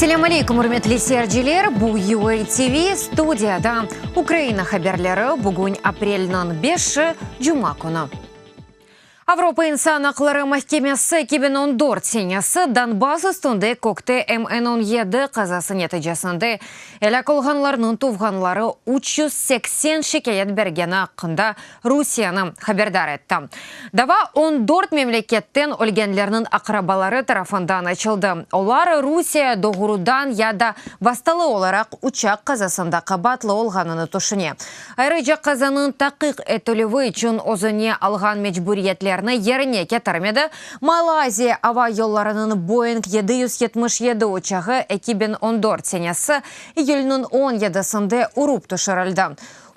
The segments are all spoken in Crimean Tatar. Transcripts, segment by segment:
Selâm aleykum, ürmetli seyirciler! Bu UA TV, studiyada Ukraina haberleri, bugün aprelniñ beşi, cuma künü. Avropa insan aqları mahkemesi 2014 senesi Donbass üstünde kökte MN 17 qazası neticesinde elâk olğanlarnıñ tuvğanları 380 şikâyet bergeni aqqında Rusiyeni haberdar etti. Dava 14 memleketten ölgenlerniñ aqrabaları tarafından açıldı. Olar Rusiye doğrudan ya da vastalı olaraq uçaq qazasında qabaatlı olğanını tüşüne. Ayrıca qazanıñ taqiq etilüvi içün özüne alğan mecburiyetlerni yerine ketirmedi, Malayziya ava yollarınıñ Boeing 777 uçağı 2014 senesi iyülniñ on yedisinde urıp tüşürildi.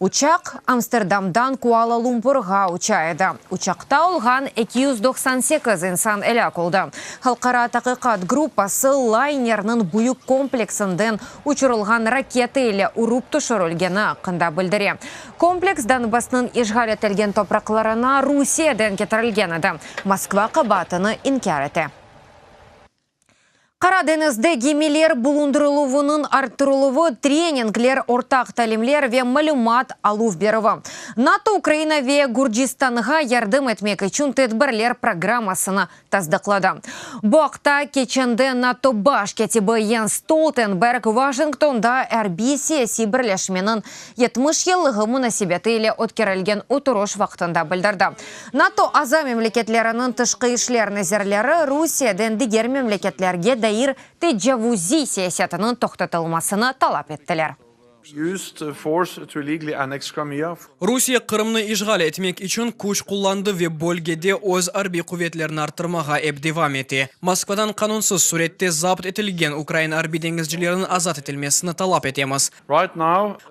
Uçaq Amsterdamdan Kuala-Lumpurğa uça edi. Uçaqta olğan 298 insan elâk oldı. Halqara taqiqat gruppası laynerniñ büyük kompleksinden uçurılğan raketa ile urıp tüşürilgeni aqqında bildire. Kompleks Donbassnıñ işğal etilgen topraqlarına Rusiyeden ketirilgen edi. Moskva qabaatını inkâr ete. Qara deñizde gemiler bulundırıluvınıñ arttırıluvı, treningler, ortaq talimler ve malümat aluv-berüvi, NATO Ukraina ve Gürcistanğa yardım etmek içün tedbirler programmasını tasdıqladı. Bu aqta keçende NATO baş kâtibi Jens Stoltenberg Washingtonda arbiy-siyasiy birleşmeniñ 70 yıllığı munasebeti ile ötkerilgen oturış vaqtında bildirdi. NATO aza memleketleriniñ tışqı işler nazirleri Rusiyeden diger memleketlerge dair tecavuziy siyasetiniñ toqtatılmasını talap ettiler. Rusiye Qırımnı işğal etmek içün küç qullandı ve bölgede öz arbiy quvetlerini arttırmağa ep devam ete. Moskvadan qanunsız sürette zapt etilgen ukrain arbiy deñizcileriniñ azat etilmesini talap etemiz.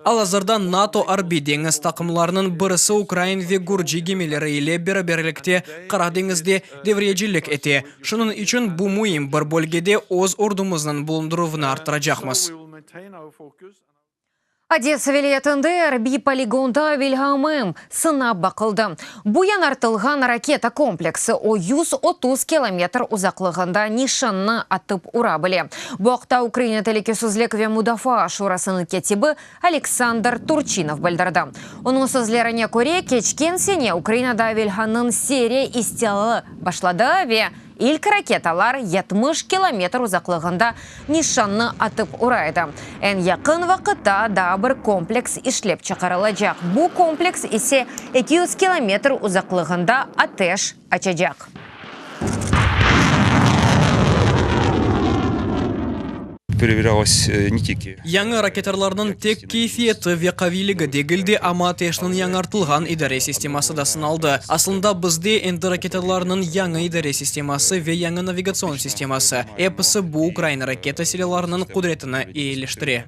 Al-azırda NATO arbiy deñiz taqımlarınıñ birisi ukrain ve gürci gemileri ile beraberlikte Qara deñizde devriyecilik ete. Şunıñ içün bu müim bir bölgede öz ordumıznıñ bulundıruvını arttıracaqmız. Odesa vilâyetinde arbiy poligonda Vilham-M sınap baqıldı. Bu yañartılğan raketa kompleksi, o, 130 kilometr uzaqlığında nişannı atıp ura bile. Bu aqta Ukraina Telükesizlik ve mudafaa şurasınıñ kâtibi Oleksandr Turçinov bildirdi. Onıñ sözlerine köre, keçken sene Ukrainada Vilhannıñ seriya istialı başladı ve İlk raketalar 70 kilometr uzaqlığında nişannı atıp ura edi. Eñ yaqın vaqıtta daa bir kompleks işlep çıqarılacaq, bu kompleks ise 200 kilometr uzaqlığında ateş açacaq. Yañı raketalarnıñ tek keyfiyeti ve qaviyligi degil de, amma ateşniñ yañartılğan idare sisteması da sınaldı. Aslında, bizde endi raketalarnıñ yañı idare sisteması ve yañı navigatsion sisteması, episi bu Ukrayina raketa silâlarınıñ qudretini eyileştire.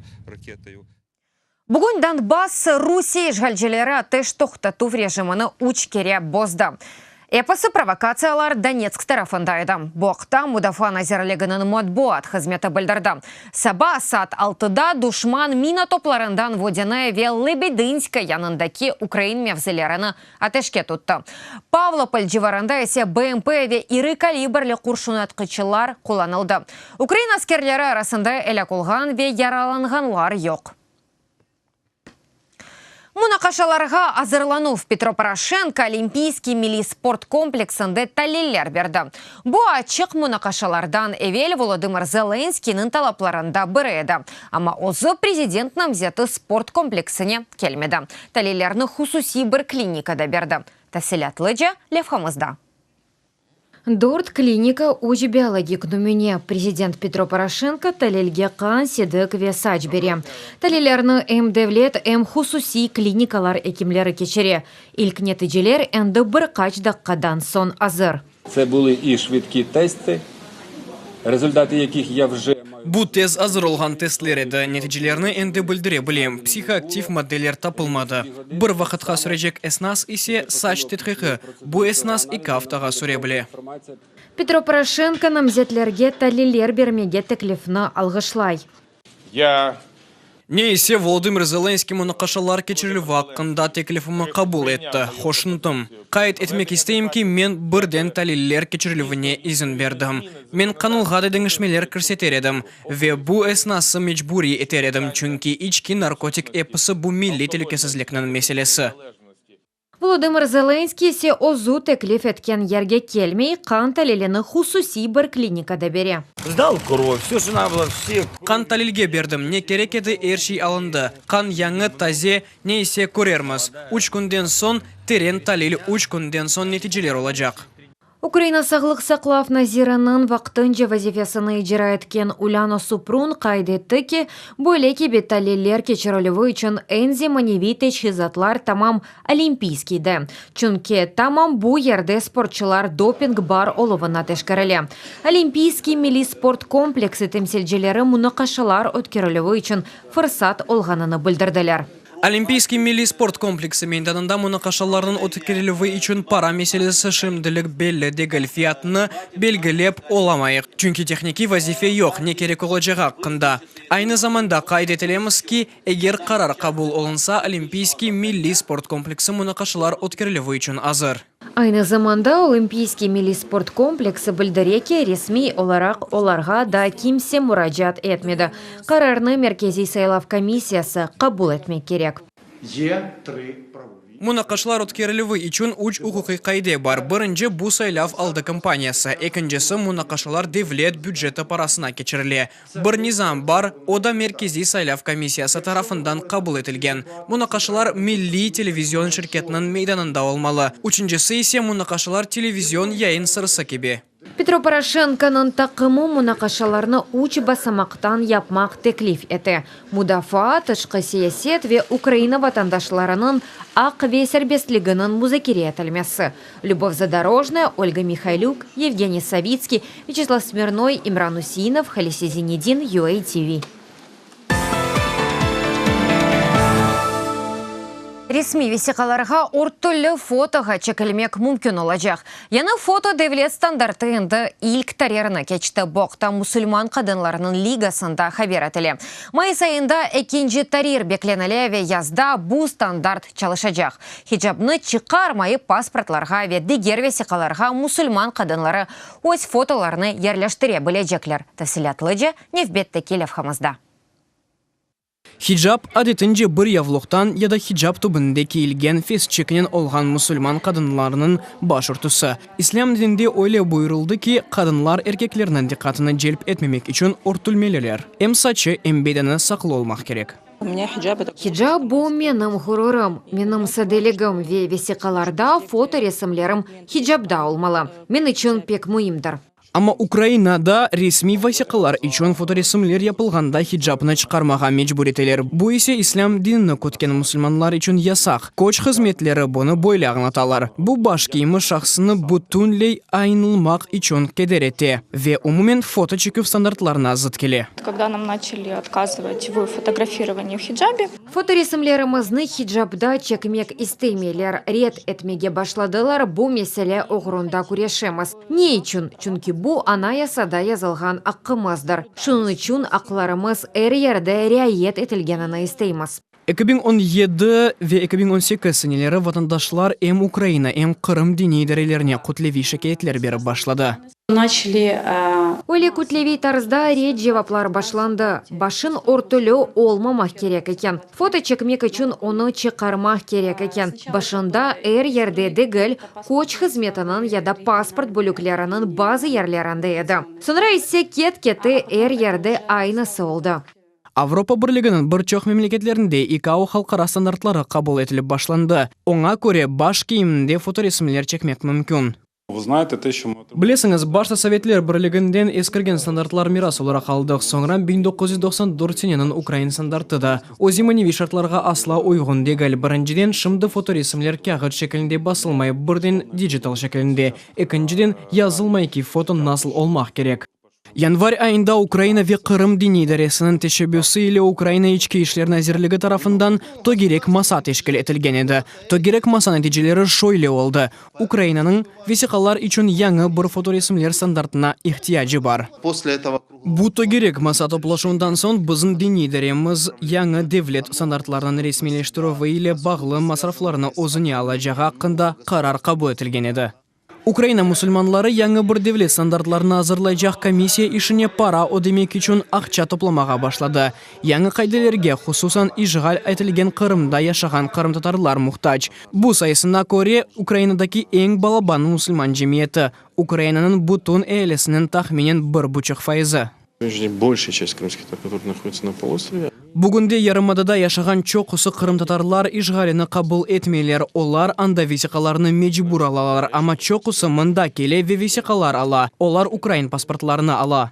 Bugün Donbass Rusiye işğalcileri ateş toqtatuv rejimini üç kere bozdı. Episi provokatsiyalar Donetsk tarafında edi. Bu aqta Mudafaa nazirliginiñ matbuat hızmeti bildirdi. Saba saat altıda duşman mina toplarından Vodânoye ve Lebedınskoye yanındaki ukrain mevzilerini ateşke tuttı. Pavlopol civarında ise BMP ve iri kalibrli qurşunatqıçlar qullanıldı. Ukrain askerleri arasında elâk olğan ve yaralanğanlar yoq. Munaqaşalarğa azırlanuv, Petro Poroşenko Olimpiyskiy milliy sport kompleksinde taliller berdi. Bu açıq munaqaşalardan evel Volodımır Zelenskıynıñ talaplarında biri edi. Amma özü prezident namzeti sport kompleksine kelmedi. Talillerni hususiy bir klinikada berdi. Tafsilâtlıca levhamızda. Dört klinika, üç biologik nümüne. Prezident Petro Poroşenko talilge qan, sidik ve saç bere. Talillerni em devlet, em hususiy klinikalar ekimleri keçire. İlk neticeler endi bir qaç daqqadan soñ azır. Tse bulı i şvıdki testi, rezultatı yakih ya vje mayu. Bu tez azır olğan testler edi, neticelerini endi bildire bilem, psihoaktiv maddeler tapılmadı. Bir vaqıtqa sürecek esnas ise saç tedqiqi, bu esnas eki aftağa süre bile. Petro Poroşenko namzetlerge taliller bermege teklifni alğışlay. Ya. Ne ise, Volodımır Zelenskıy munaqaşalar keçirilüvi aqqında teklifimi qabul etti. Hoşnutım. Qayd etmek isteyim ki, men birden taliller keçirilüvine izin berdim. Men qanunğa da deñişmeler kirseter edim ve bu esnası mecburiy eter edim, çünki içki, narkotik, episi bu milliy telükesizlikniñ meselesi. Volodımır Zelenskıy ise özü teklif etken yerge kelmey, qan talilini hususiy bir klinikada bere. Sdal krov, vse, çto nado bylo, vse. Qan talilge berdim, ne kerek edi, er şey alındı. Qan yañı, taze, ne ise körermiz. Üç künden soñ teren talil, üç künden soñ neticeler olacaq. Ukraina sağlıq saqlav naziriniñ vaqtınca vazifesini icra etken Ulâna Suprun qayd etti ki, böyle kibi taliller keçirilüvi içün eñ zemaneviy teçhizatlar tamam Olimpiyskiyde, çünki tamam bu yerde sportçılar doping bar oluvına teşkerile. Olimpiyskiy milliy sport kompleksi temsilcileri munaqaşalar ötkerilüvi içün fırsat olğanını bildirdiler. Olimpiyskiy milliy sport kompleksi meydanında munaqaşalarnıñ ötkerilüvi içün para meselesi şimdilik belli degil, fiyatnı belgilep olamayıq, çünki tehnikiy vazife yoq, ne kerek olacağı aqqında. Aynı zamanda qayd etilemiz ki, eger qarar qabul olunsa, Olimpiyskiy milliy sport kompleksi munaqaşalar ötkerilüvi içün azır. Aynı zamanda Olimpiyskiy milliy sport kompleksi bildire ki, resmiy olaraq olarğa daa kimse muracaat etmedi. Qararnı Merkeziy saylav komissiyası qabul etmek kerek. Munaqaşalar ötkerilüvi içün üç uquqiy qaide bar, birinci, bu saylav aldı kampaniyası, ekincisi, munaqaşalar devlet büceti parasına keçirile, Bir nizam bar, o da Merkeziy saylav komissiyası tarafından qabul etilgen. Munaqaşalar milliy televizion şirketiniñ meydanında olmalı. Üçüncisi ise, munaqaşalar televizion yayın sırsı kibi. Petro Poroşenkonıñ taqımı munaqaşalarnı üç basamaqtan yapmaq teklif ete, mudafaa, tışqı siyaset ve Ukraina vatandaşlarınıñ aq ve serbestliginiñ muzakere etilmesi. Lübov Zadorojnaya, Olga Mihaylük, Yevgeniy Savitskiy, Vyaçeslav Smirnoy, İmran Useinov, Halise Zinedin, UA TV. Resmiy vesiqalarğa örtüli fotoğa çekilmek mümkün olacaq. Yañı foto devlet standartı endi ilk taririni keçti. Bu aqta Musulman qadınlarınıñ ligasında haber etile. Mayıs ayında ekinci tarir beklenile ve yazda bu standart çalışacaq. Hicabnı çıqarmayıp pasportlarğa ve diger vesiqalarğa musulman qadınları öz fotolarını yerleştire bilecekler. Tafsilâtlıca nevbetteki levhamızda. Hicab, adetince bir yavluqtan ya da hicab tübünde kiyilgen fesçiknen olğan musulman qadınlarınıñ baş örtüsi. İslâm dininde öyle buyurıldı ki, qadınlar erkeklerniñ diqqatını celp etmemek içün örtülmeliler. Em saçı, em bedeni saqlı olmaq kerek. Hicab, bu menim ğururım, menim sadeligim ve vesiqalarda fotoresimlerim hicabda olmalı. Men içün pek müimdir. Amma Ukrainada resmiy vesiqalar içün fotoresimler yapılğanda hicabnı çıqarmağa mecbur eteler, bu ise islâm dinini kütken musulmanlar içün yasaq. Köç hızmetleri bunı böyle añlatalar, bu baş kiyimi şahsını bütünley ayınılmaq içün keder ete ve umumen foto çeküv standartlarına zıt kele. Kogda nam načali otkazıvat v fotografirovaniyi v hicabe. Fotoresimlerimizni hicabda çekmek istemeyler, red etmege başladılar, bu mesele oğrunda küreşemiz. Ne içün? Çünki bu Anayasada yazılğan aqqımızdır. Şunıñ içün aqlarımız er yerde riayet etilgenini isteymiz. 2017 ve 2018 seneleri vatandaşlar em Ukraina, em Qırım diniy idarelerine kütleviy şikâyetler berip başladı. Öyle kütleviy tarzda red cevaplar başlandı, başın örtüli olmamaq kerek eken, foto çekmek içün onı çıqarmaq kerek eken, başında er yerde degil, köç hızmetiniñ ya da pasport bölükleriniñ bazı yerlerinde edi. Soñra ise ket-kete er yerde aynısı oldı. Avropa Birliginiñ bir çoq memleketlerinde ICAO halqara standartları qabul etilip başlandı, oña köre baş kiyiminde fotoresimler çekmek mümkün. Bilesiñiz, başta Sovetler Birliginden eskirgen standartlar miras olaraq aldıq, soñra 1994 seneniñ ukrain standartı da. O zemaneviy şartlarğa asla uyğun degil. Birinciden, şimdi fotoresimler kâğıt şeklinde basılmay, birden dijital şeklinde. Ekinciden, yazılmay ki, foto nasıl olmaq kerek. Yanvar ayında Ukraina ve Qırım Diniy idaresiniñ teşebbüsi ile Ukraina İçki işler nazirligi tarafından tögerek masa teşkil etilgen edi. Tögerek masa neticeleri şöyle oldı, Ukrainanıñ vesiqalar içün yañı bir fotoresimler standartına ihtiyacı bar. Bu tögerek masa toplaşuvından soñ bizim diniy idaremiz yañı devlet standartlarınıñ resmiyleştirüvi ile bağlı masraflarnı özüne alacağı aqqında qarar qabul etilgen edi. Ukraina musulmanları yañı bir devlet standartlarını azırlaycaq komissiya işine para ödemek içün aqça toplamağa başladı. Yañı qaidelerge, hususan, işğal etilgen Qırımda yaşağan qırımtatarlar muhtac. Bu sayısına köre, Ukrainadaki eñ balaban musulman cemiyeti, Ukrainanıñ bütün ealisiniñ tahminen bir buçuq fayızı. Bugünde yarımadada yaşağan çoqusı qırımtatarlar işğalini qabul etmeyler, olar anda vesiqalarnı mecbur alalar, amma çoqusı mında kele ve vesiqalar ala, olar ukrain pasportlarını ala.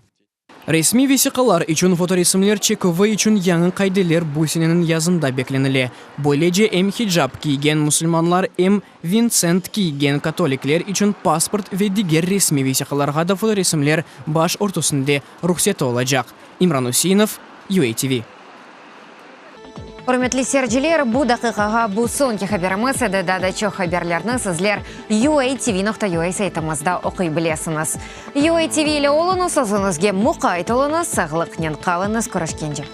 Resmiy vesiqalar içün fotoresimler çeküvi içün yañı qaideler bu seneniñ yazında beklenile. Böylece, em hicap kiygen musulmanlar, em Vinsent kiygen katolikler içün pasport ve diger resmiy vesiqalarğa da fotoresimler baş örtüsinde ruhseti olacaq. İmran Üseinov, UATV. Ürmetli seyirciler, bu daqiqağa bu soñki haberimiz edi. Daa da çoq haberlerni sizler uatv.ua saytımızda oquy bilesiñiz. UATV ile oluñız, özüñizge muqayt oluñız, sağlıqnen qalıñız, körüşkence.